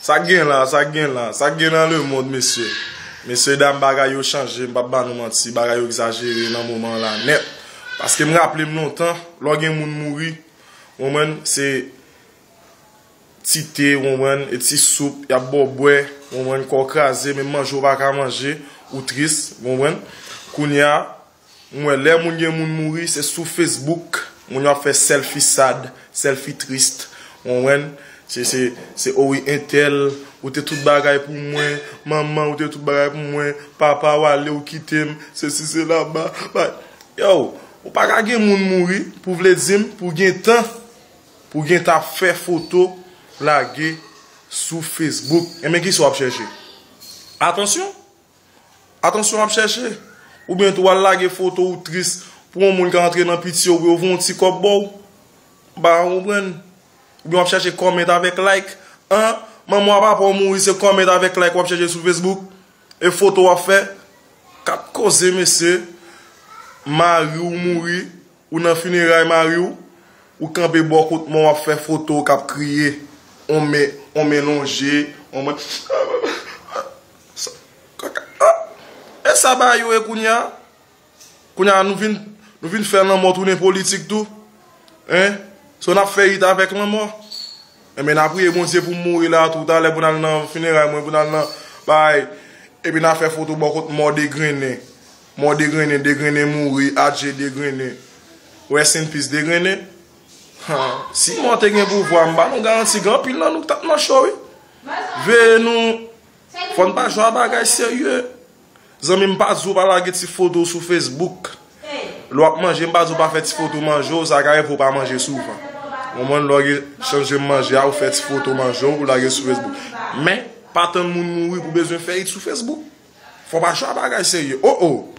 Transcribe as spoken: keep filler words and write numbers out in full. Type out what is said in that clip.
Sa k gen la, sa k gen la, sa k gen nan lemonn, mesye. Mesye dam, bagay yo chanje, m p ap ba nou manti, bagay yo egzajere nan moman an la nèt. Paske m raple m lontan, lè w gen moun mouri, w konprann, se ti te, w konprann, e ti soup, y ap ba w bwè, w konprann, kò w kraze, menm manje w pa ka manje, ou tris, w konprann. Kounye a, m wè lè moun gen moun mouri, se sou Facebook, moun yo ap fè selfie sad, selfie trist, w konprann. Se, se, se, o wi, entèl, ou te tout bagay pou mwen, manman, ou te tout bagay pou mwen, papa, w ale, ou kite m, sesi, sela, ba, ba. Yo, ou pa ka gen moun mouri, pou vle di m, pou gen tan, pou gen tan ap fè foto, lage sou Facebook. Enben, kisa w ap chèche? Atansyon! Atansyon w ap chèche. Oubyen tou w al lage foto ou tris pou yon moun ka antre nan pitye w pou yo voye yon ti kòb ba w. M pa ka konprann. Oubyen w ap chèche comment avèk like. An, manman w a papa w mouri, se comment avèk like w ap chèche sou Facebook. E foto w ap fè. Kat koze, mesye. Mari w mouri, ou nan fineray mari w, ou kanpe bò kot mò w ap fè foto w k ap kriye, on men, on men lonje, on men. Sa, kaka, ah! E sa ba yo e kounye a? Kounye a nou vin, nou vin fè lanmò tounen politik tou. Hein? So n ap fè it avèk lanmò. Enben, n a priye Bondye pou m mouri la, toutalè, pou n al nan fineray mwen, pou n al nan bay. Epi n a fè foto bò kot mò degrennen. Mò degrennen, degrennen mouri, adje degrennen. Rest in peace, degrennen. Ha, si mò te gen pouvwa, m ba nou garanti, gen anpil nan nou k t ap nan cho, wi. Veye nou, fò n pa jwe a bagay serye. Zanmi m, pa di w pa lage ti foto w sou Facebook. Lè w ap manje, m pa di w pa fè ti foto manje w, sa ka rive w pa manje souvan. Ou konprann, lè w gen chans jwenn manje a, ou fè ti foto manje w, ou lage sou Facebook. Men, pa tann moun mouri pou bezwen fè it sou Facebook. Fò w pa jwe a bagay serye. Oh, oh!